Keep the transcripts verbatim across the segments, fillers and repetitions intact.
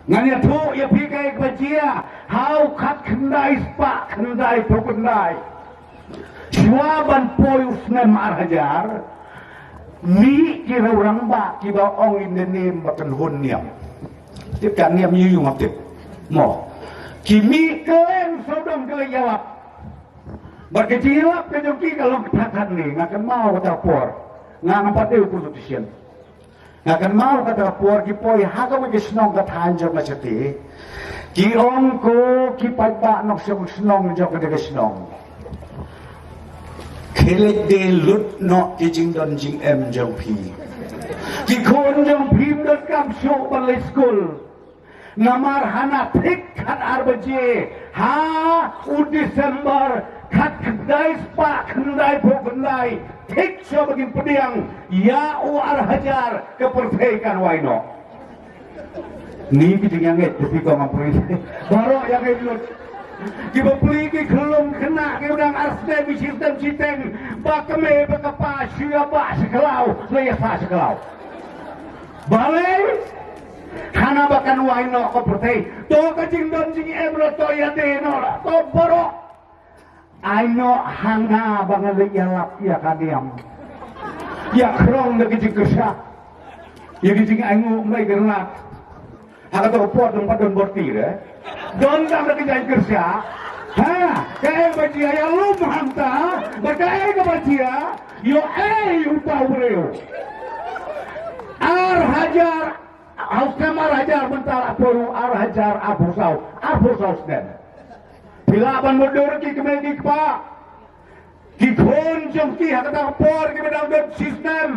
Ngan ïathuh ïa phi kaei kaba jia ha u khatkhyndai spah khyndaiphew khyndai. Shuwa ban poi u snem ar hajar, mih ki rangbah kiba ong in the name ba kynhun niam. Tip ka niam ïa u ngap tip. Mo. Ki mih khlem sawdong khlem ïalap. Bad ka jingïalap ka jong ki ka long kata kane, nga kynmaw kata ka por. Nga ngam pat dei u politician. Nga kynmaw kata ka por ki poi ha kawei ka shnong ka thaiñ jong ka shatei. Ki ong ko ki paidbah nongshong shnong jong kata ka shnong, khie leit de lut noh ki jingdon jingem jong phi. Ki khun jong phi ym donkam shuh ban leit skul. Namar hana thik khat ar baje ha u December khatkhyndai spah khyndaiphew khyndai, thik shuwa ba kin pdiang ïa u ar hajar, ka pyrthei kan wai noh. Ni ki jingïangeit ki phi ko ngam pyrthei. Baroh ïangeit lut. Ki bapli ki khyllung khynnah ki dang ar snem shi snem shiteng, ba ka mei ba ka pa shu ïa ba sha khlaw, la ïa sa sha khlaw. Balei? Hana ba kan wai noh ka pyrthei. To ka jingdon jingem la to ïa dei noh la to baroh. Ai noh hana ba nga leit ïalap ïa ka niam. Ïa khrong da ka jingkyrsha. Ïa ka jingainguh mei granat. Ha kata ka por dang pat don borti re. Don dang da ka jingkyrsha. Ha, kaei ba jia ïa lum hangta, ba kaei kaba jia, ïoh ei uta u briew. Ar hajar, ha u snem ar hajar mynta la poi u ar hajar arphew saw, arphew saw snem. Phi lah ban mutdur ki kmie ki kpa. Ki khun jong ki ha kata ka por kiba dang don shi snem.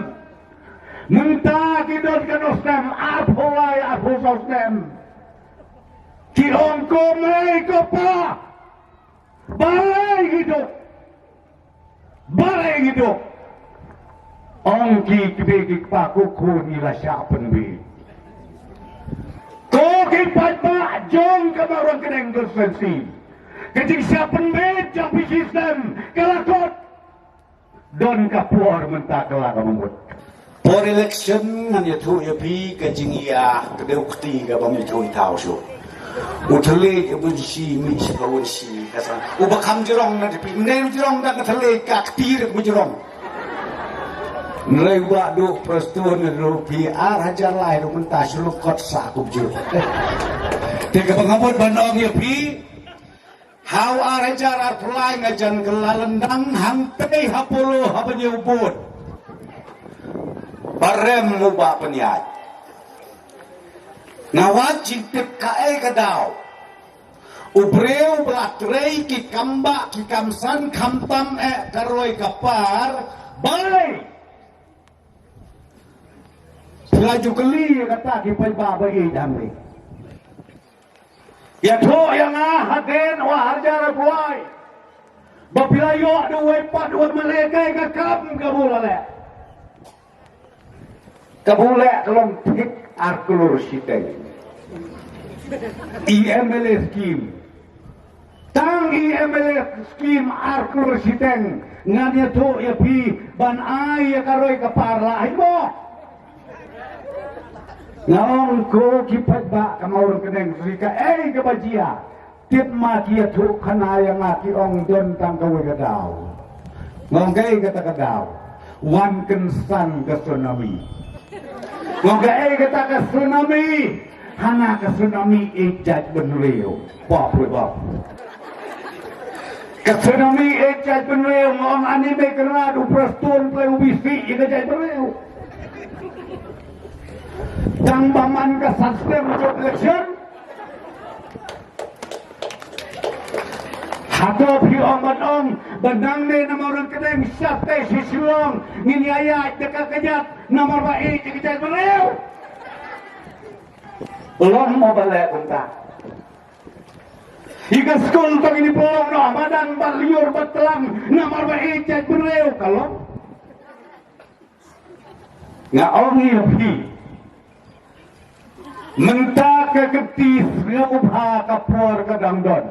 Mynta ki don katno snem, arphew lai, arphew saw snem. Ki ong ko mei ko pa. Balei ngi duk? Balei ngi duk? Ong ki kmie ki kpa, ko khun ngi la shah pynbeit. Ko ki paidbah jong ka Mawryngkneng constituency. Ka jingshah pynbeit jong phi shi snem ka la kut. Don ka por mynta ka la ka mut. Por election ngan ïathuh ïa phi ka jingïa ka dei u kti ka bym ïathuh ïa thaw shuh. U thylliej u bun shi mih sha ka bun shi ka sa. U ba kham jrong na phi, mne jrong da ka thylliej ka kti rek u jrong. Nrei u ba du Prestone na ru phi ar hajar lai ru mynta shu lukot sa ku bju. Te ka ba nga mut ban ong ïa phi. Ha u ar hajar arphew lai nga jan kylla lyndang hangtei ha Polo ha ban ïa u bud. Ba rem u ba pynïaid. Nga wad jingtip kaei ka daw. U briew ba la trei ki kam bah ki kam san khamtam eh ka roi ka par. Balei? Phi la ju kylli ïa kata ki paidbah ba ïeit hangne. Ïathuh ïa nga hadien u ar hajar arphew lai. Ba phi la ïoh da uwei pat u MLA kaei ka kam kaba u la leh. Kaba u leh ka long thik ar klur shiteng. E MLA scheme. Tang e MLA scheme ar klur shiteng ngan ïathuh ïa phi ban ai ïa ka roi ka par la ai mo. Nga ong ko ki paidbah ka Mawryngkneng ri kaei kaba jia. Tip ma ki ïathuh khana ïa nga ki ong don tang kawei ka daw. Nga ong kaei kata ka daw. Wan kynsan ka tsunami. Nga ong kaei kata ka tsunami. Hana ka tsunami ïeit jaitbynriew. Bap re bap. Ka tsunami ïeit jaitbynriew nga ong ani mei kynrad u Prestone pynlong u bisi ïa ka jaitbynriew. Tang ba man ka suspend jong election. Hato phi ong ban ong ba nangne na Mawryngkneng sha tei sha Shillong ngin ïa ïaid da ka kjat namar ba ïeit ïa ka jaitbynriew. Long mo ba leh kumta. Ïa ka skul ba ngin ïa pynlong noh madan ba lyiur ba tlang namar ba ïeit jaitbynriew ka long. Nga ong ïa phi. Mynta ka kti sngewbha ka por ka dang don.